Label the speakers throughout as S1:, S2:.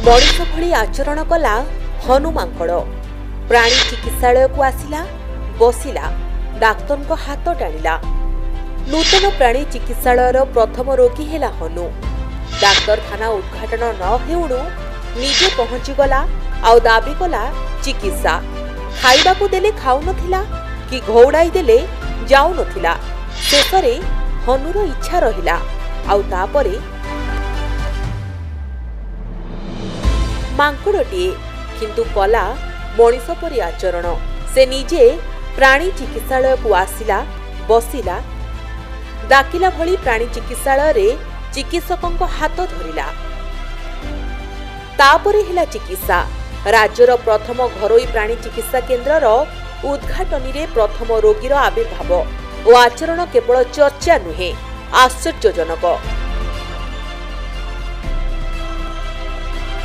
S1: ମଣିଷ ଭଳି ଆଚରଣ କଲା ହନୁମାଙ୍କଡ଼। ପ୍ରାଣୀ ଚିକିତ୍ସାଳୟକୁ ଆସିଲା, ବସିଲା, ଡାକ୍ତରଙ୍କ ହାତ ଟାଣିଲା। ନୂତନ ପ୍ରାଣୀ ଚିକିତ୍ସାଳୟର ପ୍ରଥମ ରୋଗୀ ହେଲା ହନୁ। ଡାକ୍ତରଖାନା ଉଦ୍ଘାଟନ ନ ହେଉଣୁ ନିଜେ ପହଞ୍ଚିଗଲା ଆଉ ଦାବି କଲା ଚିକିତ୍ସା। ଖାଇବାକୁ ଦେଲେ ଖାଉନଥିଲା କି ଘଉଡ଼ାଇ ଦେଲେ ଯାଉନଥିଲା। ଶେଷରେ ହନୁର ଇଚ୍ଛା ରହିଲା ଆଉ ତାପରେ ମାଙ୍କଡ଼ଟିଏ କିନ୍ତୁ କଲା ମଣିଷ ପରି ଆଚରଣ। ସେ ନିଜେ ପ୍ରାଣୀ ଚିକିତ୍ସାଳୟକୁ ଆସିଲା, ବସିଲା, ଡାକିଲା ଭଳି ପ୍ରାଣୀ ଚିକିତ୍ସାଳୟରେ ଚିକିତ୍ସକଙ୍କ ହାତ ଧରିଲା। ତାପରେ ହେଲା ଚିକିତ୍ସା। ରାଜ୍ୟର ପ୍ରଥମ ଘରୋଇ ପ୍ରାଣୀ ଚିକିତ୍ସା କେନ୍ଦ୍ରର ଉଦ୍ଘାଟନୀରେ ପ୍ରଥମ ରୋଗୀର ଆବିର୍ଭାବ ଓ ଆଚରଣ କେବଳ ଚର୍ଚ୍ଚା ନୁହେଁ, ଆଶ୍ଚର୍ଯ୍ୟଜନକ।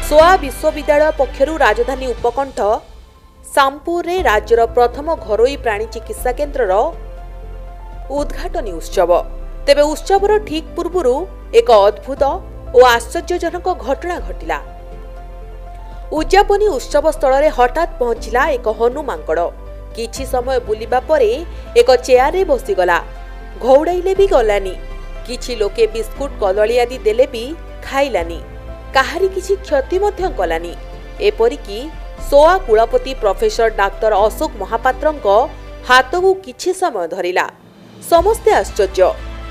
S1: ସୋଆ ବିଶ୍ୱବିଦ୍ୟାଳୟ ପକ୍ଷରୁ ରାଜଧାନୀ ଉପକଣ୍ଠ ସାମପୁରରେ ରାଜ୍ୟର ପ୍ରଥମ ଘରୋଇ ପ୍ରାଣୀ ଚିକିତ୍ସା କେନ୍ଦ୍ରର ଉଦ୍ଘାଟନୀ ଉତ୍ସବ। ତେବେ ଉତ୍ସବର ଠିକ୍ ପୂର୍ବରୁ ଏକ ଅଦ୍ଭୁତ ଓ ଆଶ୍ଚର୍ଯ୍ୟଜନକ ଘଟଣା ଘଟିଲା। ଉଦ୍ଯାପନୀ ଉତ୍ସବ ସ୍ଥଳରେ ହଠାତ୍ ପହଞ୍ଚିଲା ଏକ ହନୁ ମାଙ୍କଡ଼। କିଛି ସମୟ ବୁଲିବା ପରେ ଏକ ଚେୟାରରେ ବସିଗଲା। ଘଉଡ଼ାଇଲେ ବି ଗଲାନି। କିଛି ଲୋକେ ବିସ୍କୁଟ, କଦଳୀ ଆଦି ଦେଲେ ବି ଖାଇଲାନି। କାହାରି କିଛି କ୍ଷତି ମଧ୍ୟ କଲାନି। ଏପରିକି ସୋଆ କୁଳପତି ପ୍ରଫେସର ଡାକ୍ତର ଅଶୋକ ମହାପାତ୍ରଙ୍କ ହାତକୁ କିଛି ସମୟ ଧରିଲା। ସମସ୍ତେ ଆଶ୍ଚର୍ଯ୍ୟ,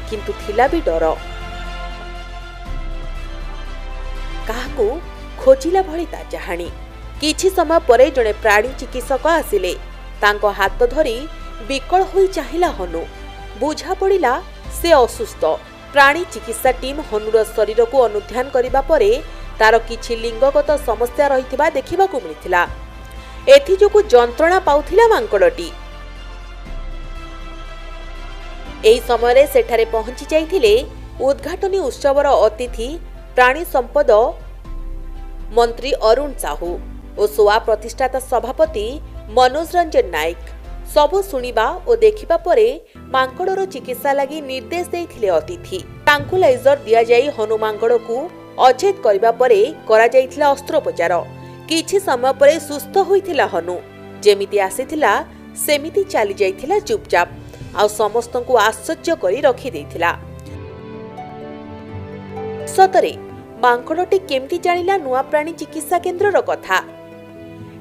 S1: କିନ୍ତୁ ଥିଲା ବି ଡର। କାହାକୁ ଖୋଜିଲା ଭଳି ତା ଚାହାଣୀ। କିଛି ସମୟ ପରେ ଜଣେ ପ୍ରାଣୀ ଚିକିତ୍ସକ ଆସିଲେ। ତାଙ୍କ ହାତ ଧରି ବିକଳ ହୋଇ ଚାହିଁଲା ହନୁ। ବୁଝା ପଡ଼ିଲା ସେ ଅସୁସ୍ଥ। ପ୍ରାଣୀ ଚିକିତ୍ସା ଟିମ୍ ହନୁର ଶରୀରକୁ ଅନୁଧ୍ୟାନ କରିବା ପରେ ତାର କିଛି ଲିଙ୍ଗଗତ ସମସ୍ୟା ରହିଥିବା ଦେଖିବାକୁ ମିଳିଥିଲା। ଏଥିଯୋଗୁଁ ଯନ୍ତ୍ରଣା ପାଉଥିଲା ମାଙ୍କଡ଼ଟି। ଏହି ସମୟରେ ସେଠାରେ ପହଞ୍ଚି ଯାଇଥିଲେ ଉଦ୍ଘାଟନୀ ଉତ୍ସବର ଅତିଥି ପ୍ରାଣୀ ସମ୍ପଦ ମନ୍ତ୍ରୀ ଅରୁଣ ସାହୁ ଓ ସୋଆ ପ୍ରତିଷ୍ଠାତା ସଭାପତି ମନୋଜ ରଞ୍ଜନ ନାୟକ। ସବୁ ଶୁଣିବା ଓ ଦେଖିବା ପରେ ମାଙ୍କଡ଼ର ଚିକିତ୍ସା ଲାଗି ନିର୍ଦ୍ଦେଶ ଦେଇଥିଲେ ଅତିଥି। ଟ୍ରାଙ୍କୁଲାଇଜର ଦିଆଯାଇ ହନୁ ମାଙ୍କଡ଼କୁ ଅଚେତ କରିବା ପରେ କରାଯାଇଥିଲା ଅସ୍ତ୍ରୋପଚାର। କିଛି ସମୟ ପରେ ସୁସ୍ଥ ହୋଇଥିଲା ହନୁ। ଯେମିତି ଆସିଥିଲା ସେମିତି ଚାଲି ଯାଇଥିଲା ଚୁପଚାପ, ଆଉ ସମସ୍ତଙ୍କୁ ଆଶ୍ଚର୍ଯ୍ୟ କରି ରଖିଦେଇଥିଲା। ସତରେ ମାଙ୍କଡ଼ଟି କେମିତି ଜାଣିଲା ନୂଆ ପ୍ରାଣୀ ଚିକିତ୍ସା କେନ୍ଦ୍ରର କଥା?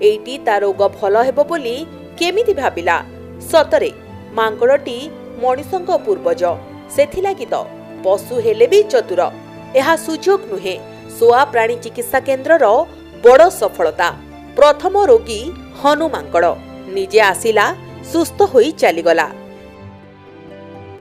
S1: ଏଇଠି ତା ରୋଗ ଭଲ ହେବ ବୋଲି କେମିତି ଭାବିଲା? ସତରେ ମାଙ୍କଡ଼ଟି ମଣିଷଙ୍କ ପୂର୍ବଜ, ସେଥିଲାଗି ତ ପଶୁ ହେଲେ ବି ଚତୁର। ଏହା ସୁଯୋଗ ନୁହେଁ, ସୋଆ ପ୍ରାଣୀ ଚିକିତ୍ସା କେନ୍ଦ୍ରର ବଡ଼ ସଫଳତା। ପ୍ରଥମ ରୋଗୀ ହନୁ ମାଙ୍କଡ଼ ନିଜେ ଆସିଲା, ସୁସ୍ଥ ହୋଇ ଚାଲିଗଲା।